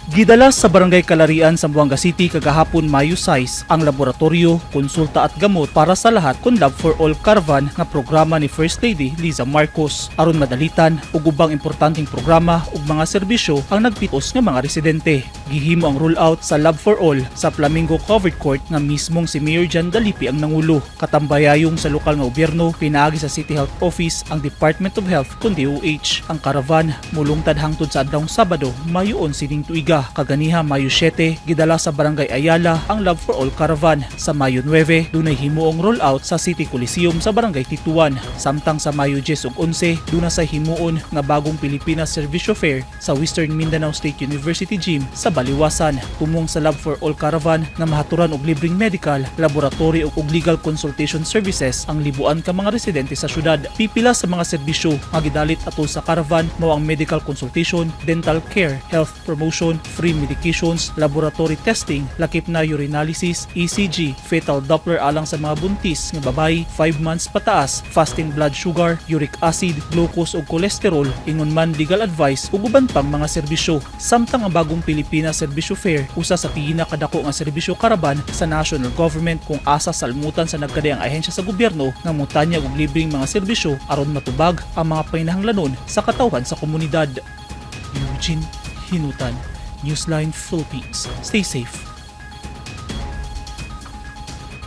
Gidala sa Barangay Kalarian, Zamboanga City kagahapon, Mayo 6, ang laboratorio, konsulta at gamot para sa lahat kon Lab for All Caravan nga programa ni First Lady Liza Marcos aron madalitan og ubang importanteng programa ug mga serbisyo ang nagpitos nga mga residente. Gihimo ang rollout sa Lab for All sa Flamingo Covered Court nga mismong si Mayor John Dalipi ang nangulo. Katambayayong sa lokal nga gobyerno pinaagi sa City Health Office, ang Department of Health kun DOH. Ang caravan mulungtad hangtod sa adlawng Sabado, Mayo 11 ning tuiga. Kaganiha, Mayo 7, gidala sa Barangay Ayala ang Lab for All Caravan. Sa Mayo 9, dunay himuong rollout sa City Coliseum sa Barangay Tituan. Samtang sa Mayo 10 ug 11, duna sa himuon nga Bagong Pilipinas Serbisyo Fair sa Western Mindanao State University Gym sa Baliwasan. Tumong sa Lab for All Caravan nga mahaturan og libreng medical, laboratory ug legal consultation services ang libuan ka mga residente sa syudad. Pipila sa mga serbisyo nga gidalit atol sa caravan mao ang medical consultation, dental care, health promotion, free medications, laboratory testing, lakip na urinalysis, ECG, fetal Doppler alang sa mga buntis nga babae 5 months pataas, fasting blood sugar, uric acid, glucose ug cholesterol, ingon man legal advice ug uban pang mga serbisyo. Samtang ang Bagong Pilipinas Serbisyo Fair, usa sa pinakadako nga serbisyo caravan sa national government kung asa salmutan sa nagkadaiyang ahensya sa gobyerno nga motanyag og libreng mga serbisyo aron matubag ang mga panginahanglanon sa katawhan sa komunidad. Eugene Hinutan, Newsline Philippines. Stay safe.